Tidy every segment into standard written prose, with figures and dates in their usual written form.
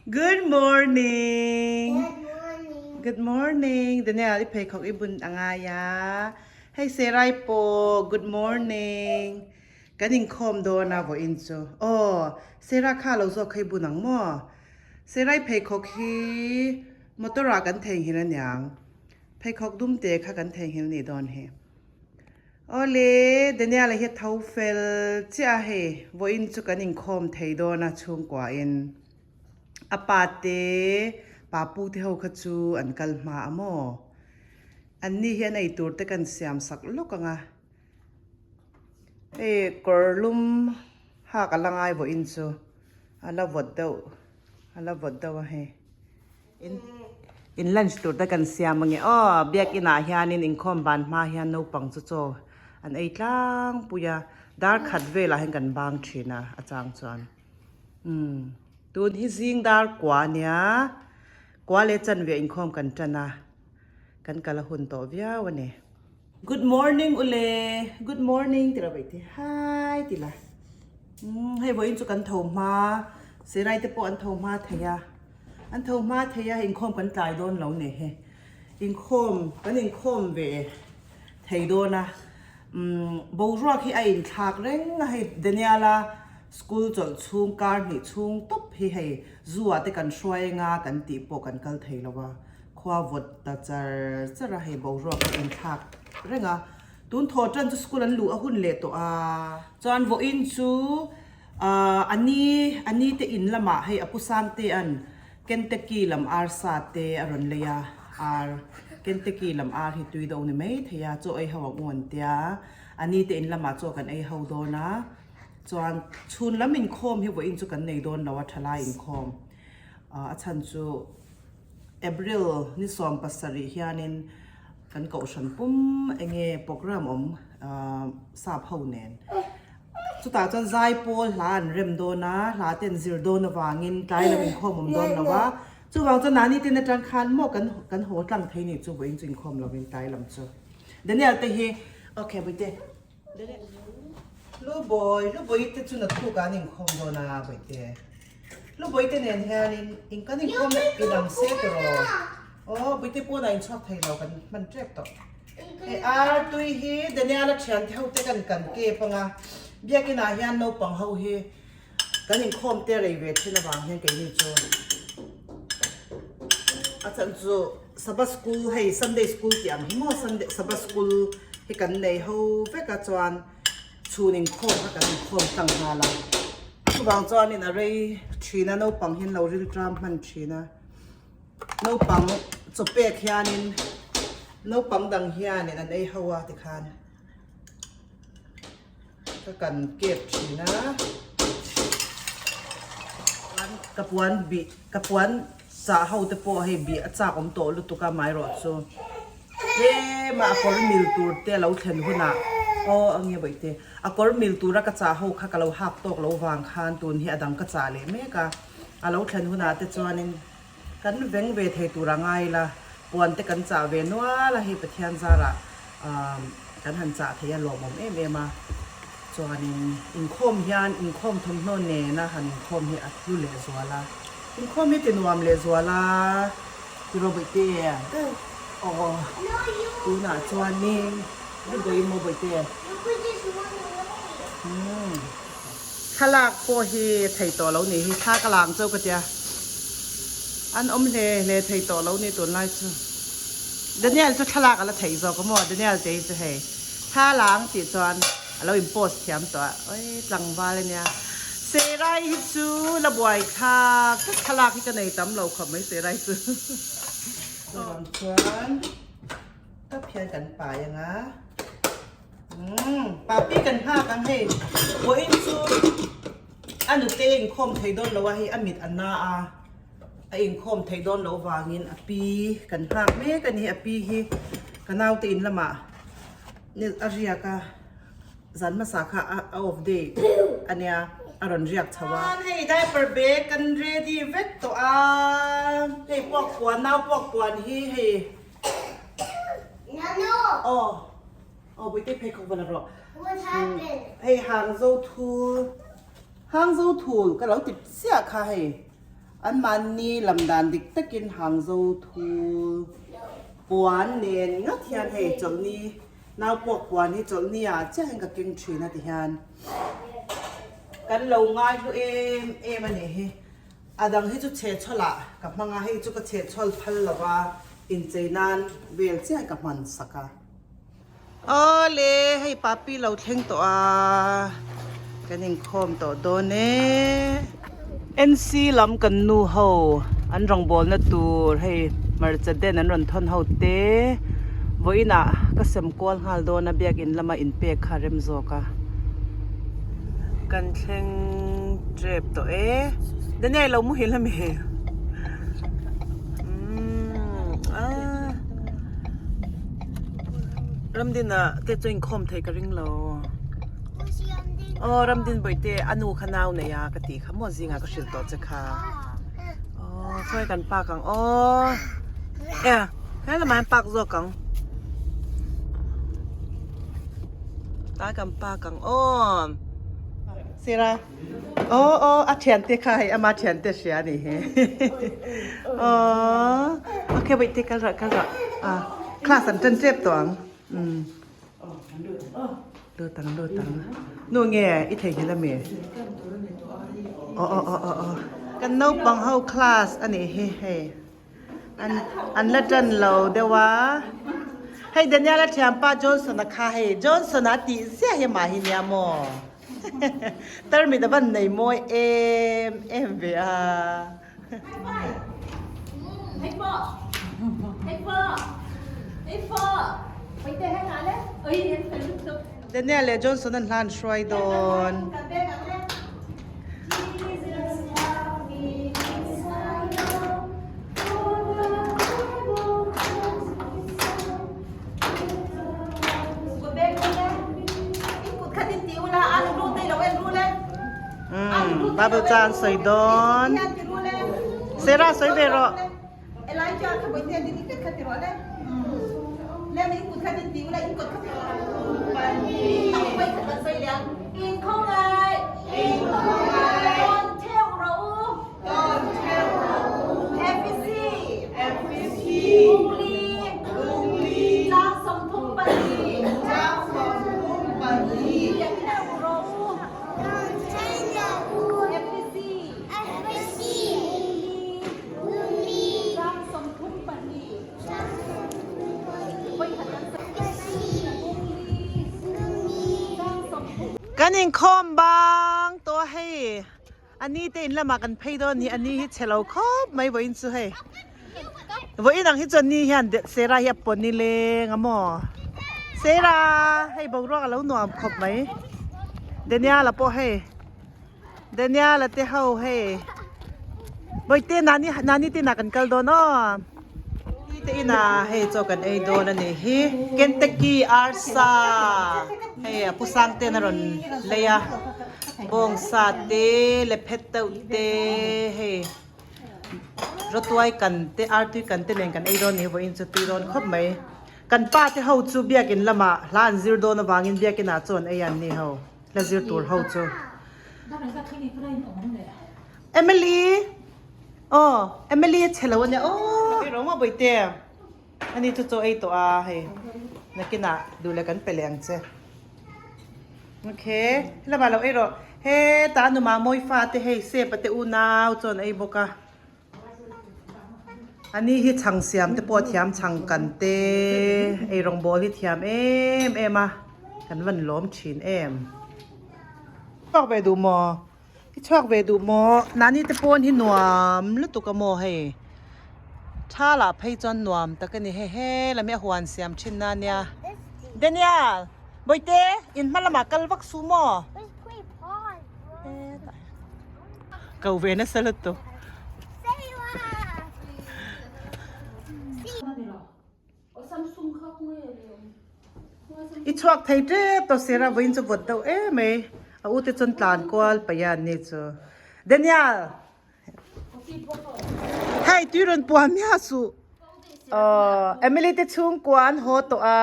Good morning. Good morning. Good morning. Daniel, i pheikhawk i bun a ngai a. Hei Serai pawh, good morning. Kan inkhawm dawn a vawiin chu. Aw, Sarah kha lo zawk kha i bun ang maw? Serai pheikhawk hi motor ah kan theihnghilh aniang. Pheikhawk dum te kha kan theihnghilh nih dawn hi. Awle, Daniel-a hi a tho fel chiah a hei, vawiin chu kan inkhawm thei dawn a chhungkuain. A pa te, papu te ho kha chu an kal hma a maw? An ni hian ei tur te kan siam sak lawk ang a. Hei kawr lum hak a la ngai vawiin chu, a la vawt deuh, a la vawt deuh a hei. In in lunch tur te kan siam ange aw biakin ah hianin inkhawm ban hma hian naupang chu chaw an ei tlangpui a dar khat velah hian kan bang thin a a chang chuan umm tun hi zing dar kua ania kua leh chanve inkhawm kan tan a kan kal a hun tawh viau a ni. Good morning ule good morning tih lo vaih te hi tih la umm hei vawiin chu kan tho hma sirai te pawh an tho hma thei a an tho hma thei a inkhawm kan tlai dawn lo nei he inkhawm kan inkhawm ve thei dawn a umm boruak hi a inthlak reng a hei Daniel-a school chawlh chhung kar hnih chhung tawp hi hei zoo ah te kan hruai anga kan tih pawh kan kal thei lo a. Khua vawt ta char char a, hei boruak a inthlak reng a. Tun thaw tan chu school an luh a hun leh tawh a. Chuan vawiin chu ahh a ni a ni te in lamah hei a pu Sangte an Kentucky lam ar sa te a rawn lei a, ar Kentucky lam ar hi tui do ni mai thei a, chaw ei ho ang u an tia. A ni te in lamah chaw kan ei ho dawn a. Chuan chhun lam inkhawm hi vawiin chu kan nei dawn lo a, thalai inkhawm ahh a chhan chu. April ni 70 hianin kan kohhran pum enge program awm sap ho nen chutah chuan zai pawl hla an rem dawn a hla te an zir dawn avangin tlai lam inkhawm awm dawn lo a chuvang chuan nani ten atang khan maw kan kan haw tlang thei ni chu vawiin chu inkhawm lovin tlai lam chu Daniel te hi okay bawihte Lubawi Lubawi te chu naktuk ah an inkhawm dawn a bawihte. Lubawi te nen hianin in kan inkhawm inang se tawh aw Bawihte pawnah inchhuak thei lo kan hman tep tawh. Hei ar tui hi Daniel-a thian te ho te kan kan kep anga biakin ah hian naupang ho hi kan inkhawm te rei ve thin avang hian keini chu a chhan chu Sabbath school hei Sunday school tih ang hi maw Sunday Sabbath school hi kan nei ho vek a chuan Chhun inkhawm kha kan inkhawm tlang nghal a, chuvang chuanin a rei thin a, naupang hian lo rilṭam hman thin a, naupang chaw pek hianin naupang dang hianin an ei ho a tikhan ka kan kep thin a, ka puan bih ka puan chah ho te pawh hei bih a chak awm tawh lutuk a amaherawhchu. Tlema a kawr mil tur te a lo thlen hunah aw a nge bawihte a kawr mil tura ka chah ho kha ka lo hak tawk lo vang khan tun hi a dang ka chah leh mek a, a lo thlen hunah te chuanin kan veng ve thei tur a ngai la, puan te kan chah ve nual a hei Pathian zarah kan han chah thei a lawmawm em em a, chuanin inkhawm hian inkhawm thawmhnaw nena han inkhawm hi a hlu leh zual a, inkhawm hi ti nuam leh zual a. Tiraw Bawihte? Aw tunah chuanin Lubawi maw Bawihte? Umm thlalak pawh hi thei tawh lo nih hi thla ka lang chauh ka tia an awm hle hle thei tawh lo nih tunlai chu Daniel chu thlalak a la thei zawk a maw Daniel te hi chu hei thla lang tih chuan a lo in post thiam tawh a oi tlangval ania Serai hi chu la buai thlak vek thlalak hi ka nei tam lo khawp mai Serai chu chuvang chuan tap hian kan pai ang a umm papi kan nghak ang hei vawiin chu a nute inkhawm thei dawn lo a hei a mit a na a a inkhawm thei dawn lo vangin a pi kan nghak mek a ni a pi hi ka naute in lamah a riak a. Zan hmasa kha a off day a nia a rawn riak chho a. Hei diaper bag kan ready vek tawh a, hei puak puan nau puak puan hi hei. Aw aw Buite pheikhawk va la rawh. Hei hangzo thul hangzo thul ka lo ti chiah kha hei. An mahni lam dan dik takin hangzo thul puan nen ngat hian hei chawlhni nau puak puan hi chawlhni ah chiah hian ka keng thin a ti hian kan lo ngai hlu em em a nih hi. A dang hi chu chhehchhawl ah ka hmang a, hei chu ka chhehchhawl phal lo va inchei nan vel chiah ka hman sak a. Awle, hei papi lo thleng tawh a, kan inkhawm tawh dawn e. NC lam kan nu ho an rawngbawlna tur hei hmarcha den an rawn thawn ho te vawiinah ka sem kual nghal dawn a biakin lama inpek kha rem zawk a. Kan thleng tep tawh e. Daniel lo muhil ami? Umm ah Ramdina te chu inkhawm thei ka ring lo. Aw Ramdin bawihte a nu kha nau nei a ka tih kha maw zingah ka hrilh tawh che kha. Aw sawi kan park ang aw. E helamah hian park zawk ang. Tlai kan park ang aw. Sira aw aw a thiante kha hei ama thiante hria a nih hi aw okay wait te kal rawh kal rawh ah class an tan tep tawh ang umm lut ang lut ang nu nge i theihnghilh ami aw aw aw aw aw kan naupang ho class a nih hi hei. An an la tan lo deuh a. Hei Daniel-a thianpa Johnson-a kha hei Johnson-a a tih ziah hi amah hi nia maw? Tarmit a van nei mawi em em ve a. Daniel leh Johnson an hla an hruai dawn. Bible cha an sawi dawn. Sarah sawi ve rawh. Kan inkhawm bang tawh a hei a ni te in lamah kan phei dawn ni a ni hi chhe lo khawp mai vawiin chu hei vawiin ang hi chuan ni hian Sera hi a pawn ni leng a maw Sera hei boruak a lo nuam khawp mai Daniel-a pawh hei. Daniel-a te ho hei Bawihte nani nani te inah kan kal dawn aw Nani te inah hei chaw kan ei dawn a nih hi Kentucky arsa hei a pu sang ten a rawn lei a bawngsa te le phet deuh te hei rawtuai kan te artui kan te nen kan ei dawn a ni vawiin chu tui dawn khawp mai kan pa te ho chu biakin lamah hla an zir dawn avangin biakin ah chaw an ei an ni ho. Hla zir tur ho chu. Emily aw Emily a chhe lo ania aw ei rawng maw bawihte ani chu chaw ei tawh a hei nakinah duh leh kan pe leh ang che okay helamah lo ei rawh hetah a numa mawi fa te hei sepa te unau chuan ei bawk a. A ni hi chhang siam te pawh a thiam chhang kan te eirawng bawl hi thiam em em a kan van lawm thin em. Chhuak ve duh maw? I chhuak ve duh maw? Nani te pawn hi nuam lutuk a maw hei tha lah phei chuan nuam tak a ni he he lam hi a huan siam thin na nia Daniel Bawihte in hma lamah kal vak suh maw? Ko ve nasa lutuk. I chhuak thei tep tawh Sarah vawiin chu vawt deuh em mai. A ute chuan tlan kual paih a an ni chu. Daniel! Hei tui rawn puah miah suh. Aw Emily te chhungkua an haw tawh a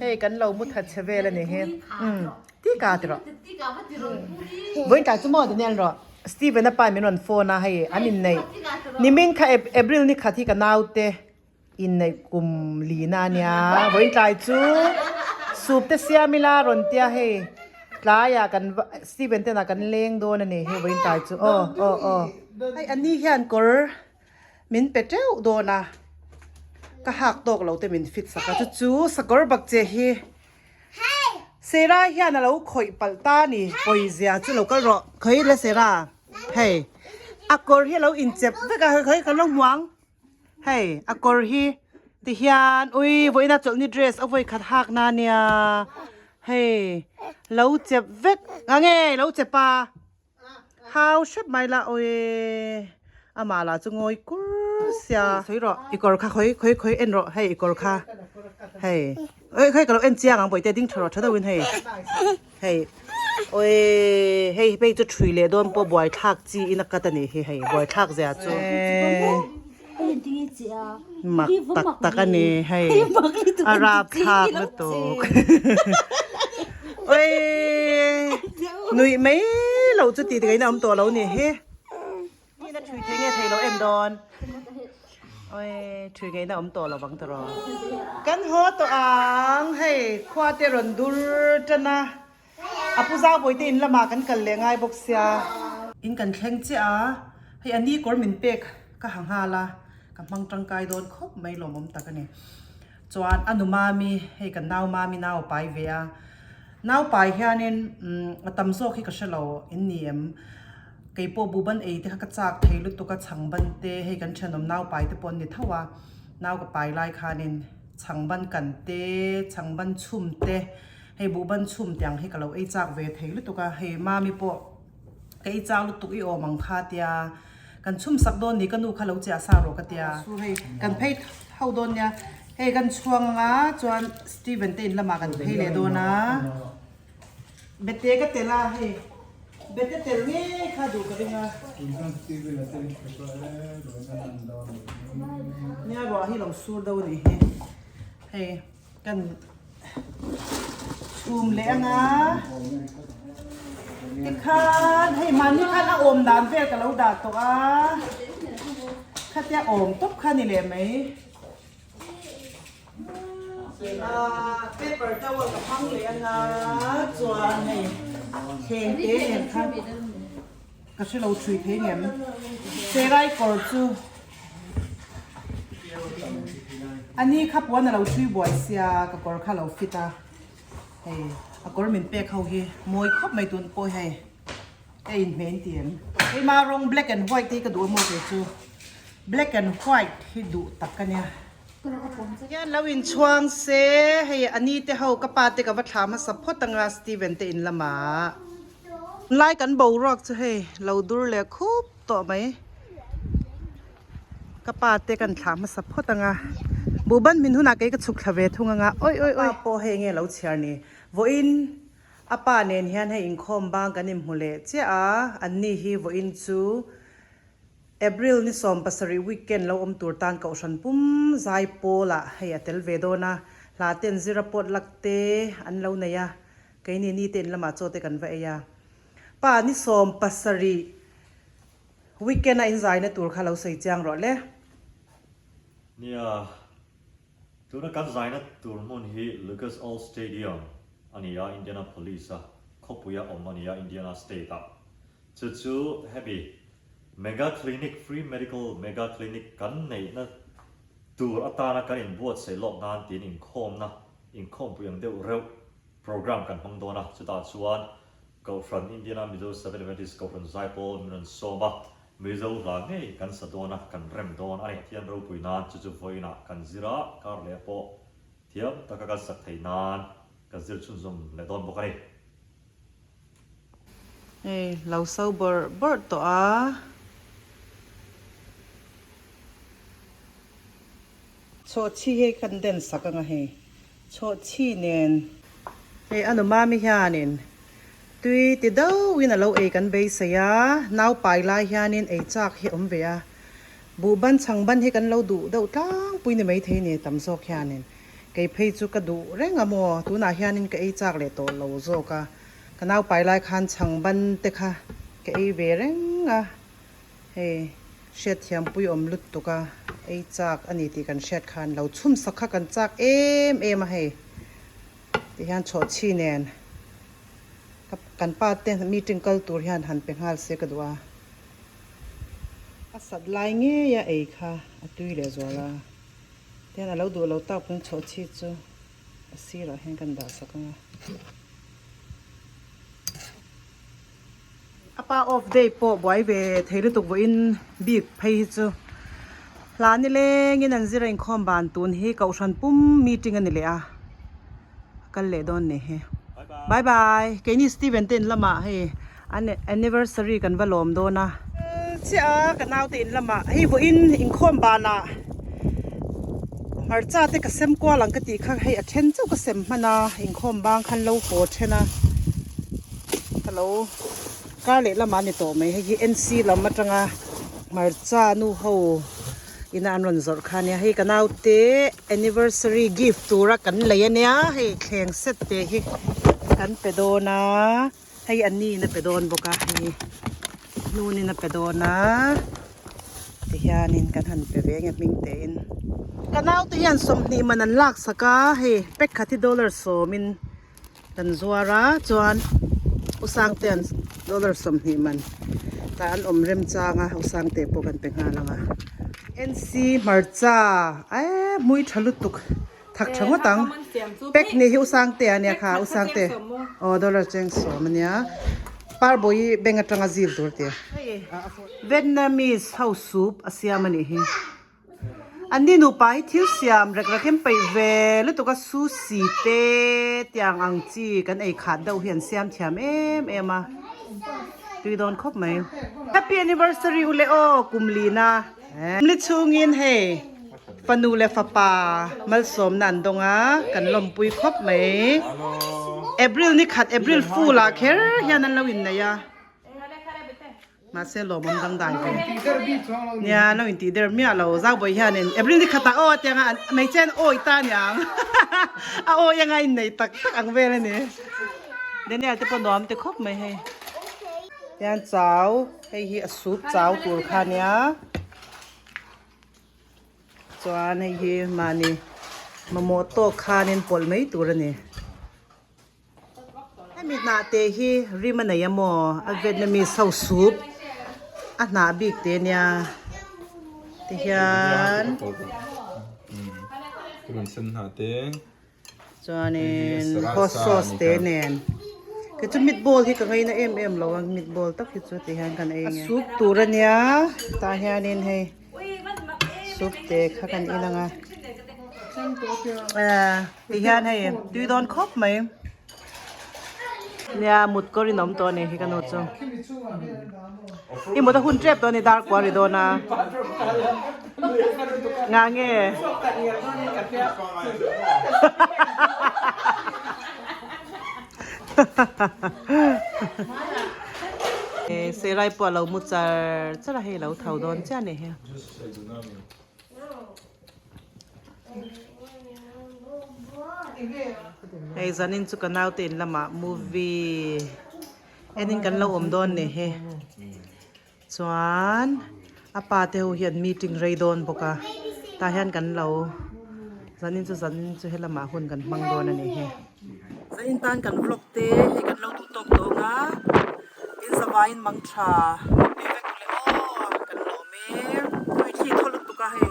hei kan lo mu that che vel a ni hi umm tika ti rawh vawiin tlai chu maw Daniel rawh. Steven a pa in min rawn phone a hei an inneih nimin kha April ni khat hi ka naute inneih kum lina ania vawiin tlai chu soup te siam ila rawn tia hei tlaiah kan va Steven te inah kan leng dawn a ni hei vawiin tlai chu aw aw aw hei ani hian kawr min pe teuh dawn a ka hak tawk lo te min fit sak a chu chu sakawr bak che hi Sera hian a lo khawih palh ta a ni, pawizia chu lo kal rawh. Khawi le Sera, hei a kawr hi a lo inchep vek a, khawi kan lo hmu ang. Hei a kawr hi ti hian ui vawiina chawlhni dress a vawi khat hak na nia, hei lo chep vek a nge lo chep a. Hau hrep mai la awi amah lah chu ngawi kur sia sawi rawh i kawr kha khawi khawi khawi en rawh hei i kawr kha hei oi khawi ka lo en chiang ang bawihte ding tha rawh tha deuhin hei hei awi hei phei chu thui leh dawn pawh buai thlak chi in a cut a nih hi hei buai thlak zia chu mak tak tak a ni hei a rap thlak lutuk oi nuih mai loh chu tih theihna awm tawh lo ni hi ina thui thei nge thei lo en dawn oi thui ngaihna awm tawh lo vang ta rawh kan haw tawh ang hei khua te rawn dur tan a. A pu zau bawihte in lamah kan kal leh ngai bawk sia. In kan thleng chiah a, hei a ni kawr min pek ka ha nghal a, ka hmang tangkai dawn khawp mai lawmawm tak a ni. Chuan a nu mami, hei kan nau mami nau a pai ve a, nau pai hianin a tam zawk hi ka hre lo in ni em, kei pawh buhban ei te kha ka chak thei lutuk a, chhangban te hei kan thenawm nau pai te pawh an ni tho a, nau ka pai lai khanin chhangban kan te, chhangban chhum te. Hei buhban chhum tiang hi ka lo ei chak ve thei lutuk a, hei mami pawh ka ei chak lutuk i awm ang kha tia kan chhum sak dawn ni ka nu kha lo chiah sa rawh ka tia. Chu hei kan phei ho dawn nia, hei kan chhuang anga chuan Steven te in lamah kan phei leh dawn a, bete ka tel a hei bete tel ngei kha duh ka ring a. Nia ruah hi lo sur deuh a nih hi hei. Kan chhum leh anga tikhan hei mahni khan a awm dan vel ka lo dah tawh a khatia awm tawp kha ni leh mai ah paper towel ka hmang leh anga chuan hei thleng te nen khan ka hre lo thui thei ngem serai kawr chu. A ni kha puan a lo thui buai sia ka kawr kha a lo fit a hei a kawr min pek ho hi mawi khawp mai tun pawh hei ka inhmeh in ti em keimah rawng black and white te hi ka duh a maw kei chu black and white hi duh tak ka nia hian lo inchhuang se hei a ni te ho ka pa te ka va thla hmasa phawt anga Steven te in lamah lai kan boruak chu hei lo dur leh khup tawh mai. Ka pa te kan thlah hmasa phawt anga buhban min hunah kei ka chhuk thla ve thung anga oi oi oi. Pa pawh hei nge lo chhiar ni. Vawiin a pa nen hian hei inkhawm bang kan inhmu leh chiah a, anni hi vawiin chu April ni 17 weekend lo awm tur tan kohhran pum zai pawlah hei a tel ve dawn a, hla ten zira pawt lak te an lo nei a, keini ni te in lamah chaw te kan va ei a. Pa ni 17 Weekend a in zaina tur kha lo sawi chiang rawh le. Nia, tuna kan zaina tur hmun hi Lucas Oil Stadium a ni a, Indianapolis a khawpuia awm a ni a, Indiana State ah. Chu chu hemi Mega Clinic, Free Medical Mega Clinic kan neihna tur atana kan inbuatsaih lawk nan tiin inkhawmna, inkhawmpui ang deuh reuh program kan hmang dawn a, chutah chuan Kohhran Indiana Mizo Seventh Adventist Kohhran Zaipawl min rawn sawm a, Mizo hla ngei kan sa dawn a, kan rem dawn a ni. Pathian ropui nan chu chu vawiinah kan zir a, kar leh pawh thiam taka kan sak theih nan kan zir chhunzawm leh dawn bawk a ni. Hei lo so bawrh bawrh tawh a. Chhawhchhi hi kan den sak anga hei. Chhawhchhi nen. Hei a nu mami hianin tui ti deuhin a lo ei kan beisei a, nau pai lai hianin ei chak hi awm ve a, buhban chhang ban hi kan lo duh deuh tlangpui ni maithei ni tam zawk hianin kei phei chu ka duh reng a maw, tunah hianin ka ei chak leh tawh lo zawk a, ka nau pai lai khan chhang ban te kha. Ka ei ve reng a, hei hriatthiampui awm lutuk a, ei chak a ni tih kan hriat khan lo chhum sak kha kan chak em em a hei. Tihian chhawhchhi nen ka kan pa te meeting kal tur hian han pe nghal se ka duh a. A sat lai ngei a ei kha a tui leh zual a, tihian a lo duh lo tak pawn chhawhchhi chu a sirah hian kan dah sak ang a. A pa off day pawh buai ve thei lutuk vawiin bik phei hi chu hla nilengin an zir a inkhawm ban tun hi kohhran pum meeting a ni leh a, a kal leh dawn ni hi. Bye bye keini Steven te in lamah hei an anniversary kan va lawm dawn a. Chiah a ka naute in lamah hei vawiin inkhawm banah hmarcha te ka sem kual ang ka tih kha hei a then chauh ka sem hman a inkhawm bang khan lo haw then a ka lo kar leh lamah a ni tawh mai hei hi N C lam atanga hmarcha nu ho ina an rawn zawrh kha ania hei ka naute anniversary gift tura kan lei ania hei thleng set te hi kan pe dawn a. Hei an ni in a pe dawn bawk a, hei hnun in a pe dawn a, tihianin kan han pe ve nge hming tein. Ka naute hian 20 man an lak sak a, hei pack khat hi dollar 10 in kan zuar a, chuan U Sangte an dollar 20 man tah an awm rem chang a, U Sangte pawh kan pe nghal ang a. NC hmarcha eh hmui tha lutuk. Thak tha ngawt ang. Pack ni hi u Sangte a nia kha u Sangte. Aw dollar cheng sawm a nia. Parbawi bank atanga zil tur tia. Vietnamese ho soup a siam a nih hi. An ni nupa hi thil siam rek rek hian peih ve lutuk a sushi te tiang ang chi kan ei khat deuh hi an siam thiam em em a. Tui dawn khawp mai. Happy anniversary u le aw kum lina. Ni chhungin hei fanu leh fapa malsawmna an dawng a, kan lawmpui khawp mai. April ni khat April fool ah kher hian an lo inneih a, mahse lawmawm dangdai ve. Nia an lo intih der miah lo, Zaubawi hianin April ni khatah aw atiang a, hmeichhe an awi ta aniang a awi anga inneih tak tak ang vel a ni. Daniel te pawh nuam ti khawp mai hei. Tian chau. Hei hi a soup chau tur kha ania chuan hei hi mahni mamawh tawk khanin pawlh mai tur a ni. Hemi hnah te hi rim a nei a maw a Vietnamese ho soup a hnah bik te ania tihian Chuanin hot sauce te nen kei chu meatball hi ka ngaina em em lo a meatball tak hi chu ti hian kan ei nge soup tur ania tah hianin hei soup te kha kan in ang a ti hian hei tui dawn khawp mai nia mut kawr in awm tawh a ni hi ka nu chu i mut a hun tep tawh a ni dar kual ri dawn a. Nga nge? Serai pawh a lo mu char char a, hei a lo tho dawn chiah a ni hi. Hei zanin chu ka naute in lamah movie enin kan lo awm dawn ni hi. Chuan a pa te ho hian meeting rei dawn bawk a tah hian kan lo zanin chu zanin chu helamah hun kan hmang dawn a ni hi. Zanin tan kan vlog te hei kan lo duh tawk tawng a in zavaiin mang tha tui vek u le aw kan lawm e tui thli thaw lutuk a hei.